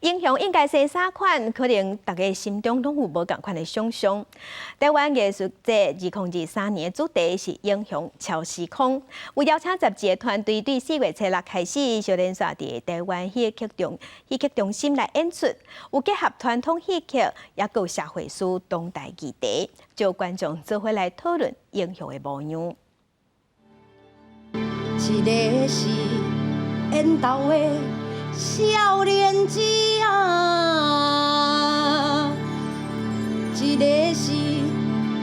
英雄應該生啥款？可能大家心中攏有無仝款的想像。台灣藝術節2023年的主題是英雄超時空，有邀請12個團隊對4月初六開始，相連續佇台灣戲曲中心來演出，有結合傳統戲曲，也閣有社會事、當代議題，就觀眾做伙來討論英雄的模樣。一个是緣投的少年子啊，一个是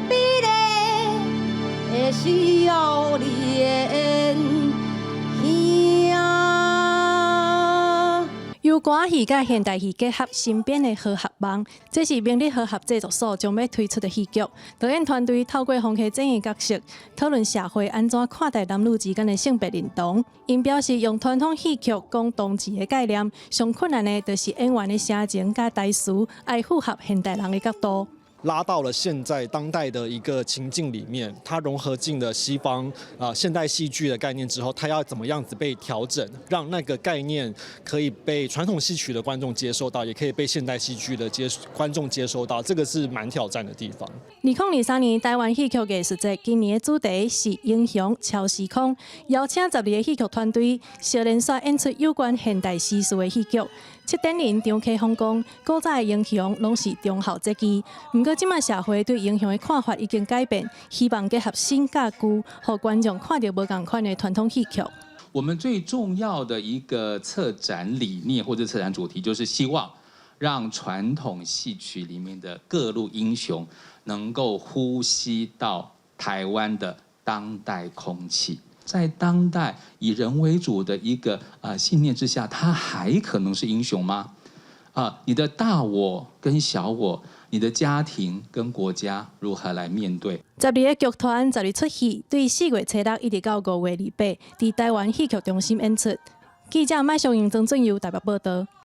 美麗的少年兄。由歌仔戲佮現代戲結合新編的《和合夢》，這是明日和合製作所將欲推出的戲劇。導演團隊透過馮溪珍的角色，討論社會按怎看待男女之間的性別認同。𪜶表示用傳統戲曲講同志的概念，上困難的就是演員的聲情佮台詞，愛符合現代人的角度。拉到了現在當代的一個情境裡面，它融合進了西方啊現代戲劇的概念之後，它要怎麼樣子被調整，讓那個概念可以被傳統戲曲的觀眾接受到，也可以被現代戲劇的觀眾接受到，這個是蠻挑戰的地方。2023年台灣戲曲藝術節今年的主題是英雄超時空，邀請12個戲劇團隊，相連續演出有關現代時事的戲劇。策展人張啟峰講，古早的英雄攏是忠孝節義，毋過這馬社會對英雄的看法已經改變，希望結合新佮舊，予觀眾看著無仝款的傳統戲曲。我們最重要的一個策展理念或者策展主題，就是希望讓傳統戲曲裡面的各路英雄能夠呼吸到台灣的當代空氣。在當代以人為主的一個信念之下，他還可能是英雄嗎？啊，你的大我跟小我，你的家庭跟國家如何來面對？十二个劇團十二齣戲，對4月初六一直到5月28，佇台灣戲曲中心演出。記者麥淑英、曾俊佑台北報道。